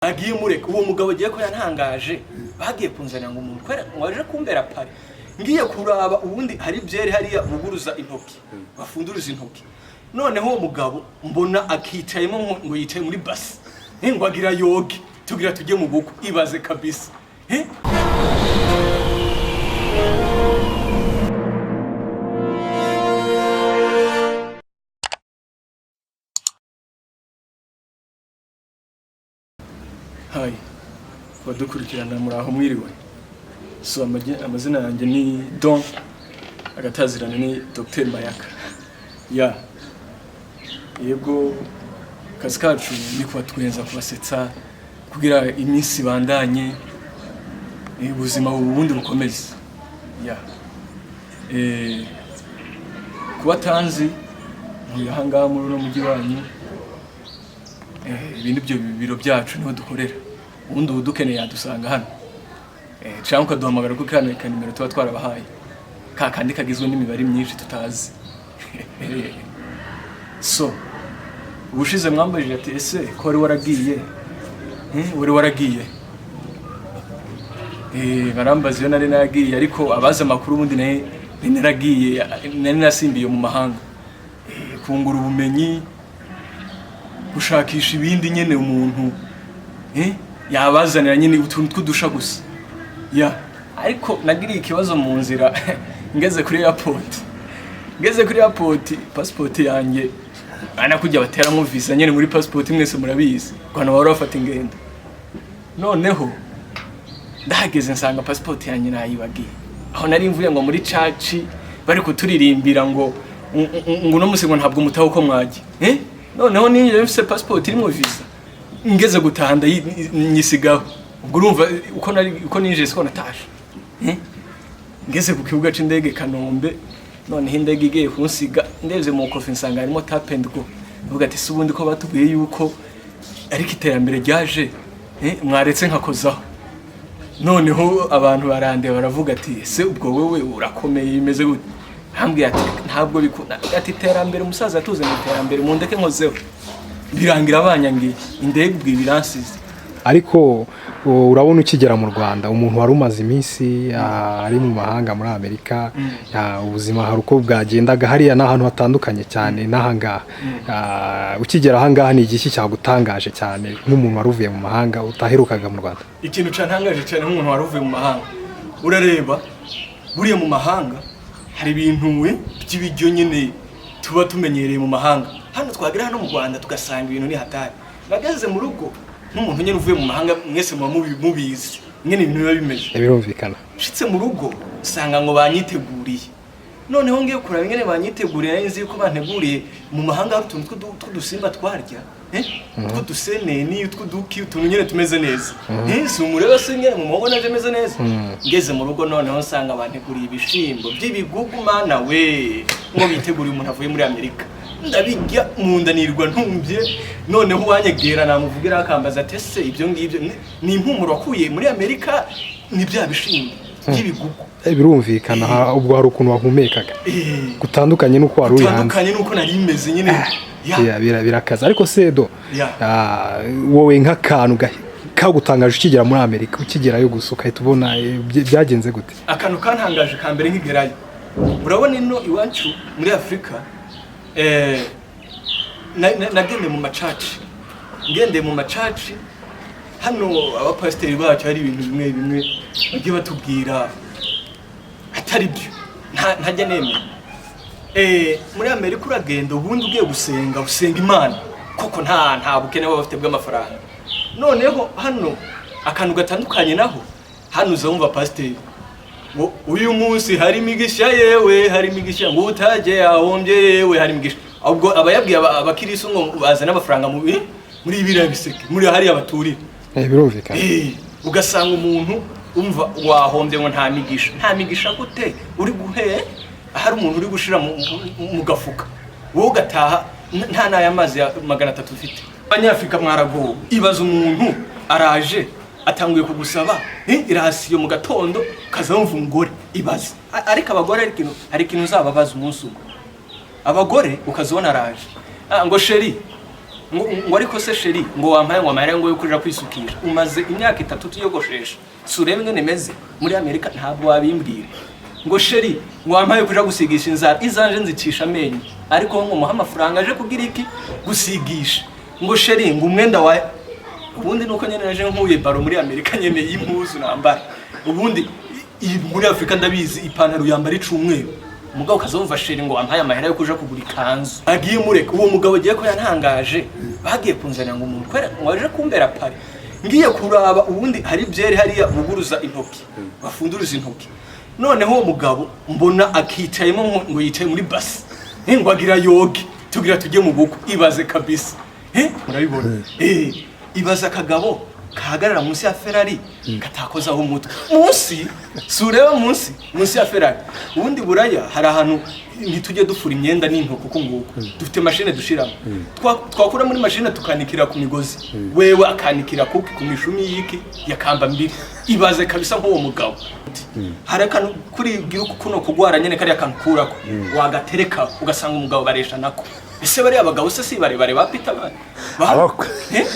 Agiye mureka uwo mugabo agiye ko yantangaje, bagiye kunzanira ngo umuntu kwera ngo aje kumbera pari. Ngiye kuraba ubundi hari byeri hariya buguruza intoki, bafunduruza intoki. Noneho uwo mugabo mbona akicayemo ngo yicaye muri basi, ngo agira yoge tugira tujye mu bukwe. Ibaze kabisa. Eh? Hi, abadukurikirana muraho mwiriwe. So amazina yanjye ni Don, agatazirana ni Dr Mayaka. Ya yego, akazi kacu ni kubatwenza, kubasetsa kugira iminsi ibandanye, ubuzima ubundi bukomeze. Ya kuba tanzi ntuye aha ngaha muri uno mujyi wanyu. Ibi ni byo biro byacu, niho dukorera. Ubundi ubu dukeneye yadusanga hano, cyangwa ukaduhamagara kuri kano kanimero tuba twarabahaye, ka kandi kagizwe n'imibare myinshi tutazi. So ubushize mwambajije ati: "Ese ko wari waragiye, wari waragiye?" Barambaza iyo nari naragiye, ariko abazi amakuru ubundi nari naragiye, nari nasimbiye mu mahanga, kungura ubumenyi, gushakisha ibindi nyene umuntu yabazanira nyine utuntu tw'udusha gusa. Ya ariko nagiriye ikibazo mu nzira, ngeze kuri airport, passport yanjye ana kujya bateramo visa nyene muri passport, mwese murabizi abantu bahora bafata ingendo. Noneho ndahageze nsanga passport yanjye nayibagiye aho nari mvuye ngo muri caci bari kuturirimbira ngo uno musi ngo ntabwo mutaha uko mwajya. Noneho ninjye mfise passport irimo visa, ngeze gutaha nyisigaho. Ubwo urumva uko nari, uko ninjiye siko natashe. Ngeze ku kibuga c'indege Kanombe, noneho indege igiye kunsiga, ndevye mu kofi nsanga harimo tap and go. Ndavuga ati: "Se ubundi ko batubwiye yuko ariko iterambere ryaje, mwaretse nkakozaho?" Noneho abantu barandeba baravuga ati: "Ese ubwo wowe urakomeye, bimeze gute?" Ambwiye ati: "Ntabwo bikunda," ati: "Iterambere umusaza yatuzaniye iterambere, mundeke nkozeho." Birangira banyangiye indege, ubwo ibiransize. Ariko urabona ukigera mu Rwanda, umuntu wari umaze iminsi ari mu mahanga muri Amerika, ubuzima hari uko bwagendaga hariya n'ahantu hatandukanye cyane n'ahangaha. Ukigera ahangaha ni igiki cyagutangaje cyane nk'umuntu wari uvuye mu mahanga utaherukaga mu Rwanda? Ikintu cantangaje cyane nk'umuntu wari uvuye mu mahanga, urareba buriya mu mahanga hari ibintu by'ibiryo nyine tuba tumenyereye mu mahanga, hano twagera hano mu Rwanda tugasanga ibintu ni hatari. Nageze mu rugo nk'umuntu nyine uvuye mu mahanga, mwese muba mubizi nyine ibintu biba bimeze. Birumvikana. Nshitse mu rugo usanga ngo banyiteguriye. Noneho ngiye kuraba ingene banyiteguriye, nari nzi yuko banteguriye mu mahanga hari utuntu tw'udusimba twarya, tw'uduseneni, tw'uduki, utuntu nyine tumeze neza. Si umureba se nyine mu muhogo naje meze neza. Ngeze mu rugo noneho nsanga banteguriye ibishimbo by'ibigugu. Mana we, ngo biteguriye umuntu avuye muri Amerika! Ndabirya mu nda nirirwa ntumbye. Noneho uwanyegera namuvugira akambaza ati: "Ese ibyo ngibyo ni impumuro wakuye muri Amerika?" Ni bya bishimbo by'ibigugu. Birumvikana, ubwo hari ukuntu wahumekaga gutandukanye n'uko wari uri hanze. Utandukanye n'uko nari meze nyine ya. Birakaze ariko sedo. Ya. Wowe nk'akantu kagutangaje ukigera muri Amerika, ukigerayo gusa ugahita ubona byagenze gute? Akantu kantangaje ka mbere nkigerayo, urabona ino iwacu muri Afurika, nagendeye mu macaci, ngendeye mu macaci hano abapasiteri bacu hari ibintu bimwe bimwe bagiye batubwira atari byo, ntajya nemera. Muri Amerika uragenda ubundi ugiye gusenga, usenga Imana koko nta bukene baba bafite bw'amafaranga. Noneho hano akantu gatandukanye naho hano, uza wumva pasiteri ngo: "Uyu munsi hari imigisha, yewe hari imigisha," ngo: "Utajye yahombye, yewe hari imigisha." Ubwo aba yabwiye abakirisu ngo bazane amafaranga muri biriya biseke muri hariya baturira. Birumvikana. Ugasanga umuntu umva wahombye ngo nta migisha. Nta migisha gute uri guhe hari umuntu uri gushira mu gafuka, wowe ugataha nta n'aya mazi ya 300 ufite? Abanyafurika mwaragowe. Ibaza umuntu araje atanguye kugusaba irasiyo mu gatondo, ukaza wumva umugore. Ibaze. Ariko abagore hari ikintu uzababaza umunsi umwe. Abagore ukazibona araje, ngo: "Chéri." Ngo ariko se chéri, ngo wampaye ngo amahera ngo yo kurira kwisukisha, umaze imyaka 3 tuyogoshesha, si urebe ingene meze muri Amerika, ntabwo wabimbwira. Ngo chéri, ngo wampaye kuja gusigisha inzara, izanje nzicisha amenyo, ariko ngo muhe amafaranga aje kugira iki? Gusigisha. Ngo chéri, ngo umwenda wa ubundi nuko nyene naje nkuye baro muri Amerika nyene y'impuzu nambara. Ubundi muri Afrika ndabizi ipantaro yambara icumweru. Umugabo ukazumva chéri ngo wampaye amahera yo kuja kugura ikanzu. Agiye mureka uwo mugabo agiye ko yantangaje, bagiye kunzanira ngo umuntu kwera ngo aje kumbera parrain. Ngiye kuraba, ubundi hari byeri hariya buguruza intoki, bafunduruza intoki. Noneho uwo mugabo mbona akicayemo ngo yicaye muri basi. Ngo agira yoge tugira tujye mu bukwe. Ibaze kabisa. Murabibona, ibaze akagabo kahagarara munsi ya Ferrari katakozaho umutwe munsi, si ureba munsi, munsi ya Ferrari. Ubundi buraya hari ahantu ntitujye dufura imyenda n'intoki uko nguko, dufite mashine dushiramo. Twakura muri mashine tukanikira ku migozi, wewe akanikira ku mishumi y'iki ya kamba mbiri. Ibaze kabisa nk'uwo mugabo, hari akantu kuri gira kuno kugwara nyene, kariya kantu kurako wagatereka ugasanga umugabo baresha nako. Ese bariya bagabo se si barebare ba Peter ba Abakwe. Eh?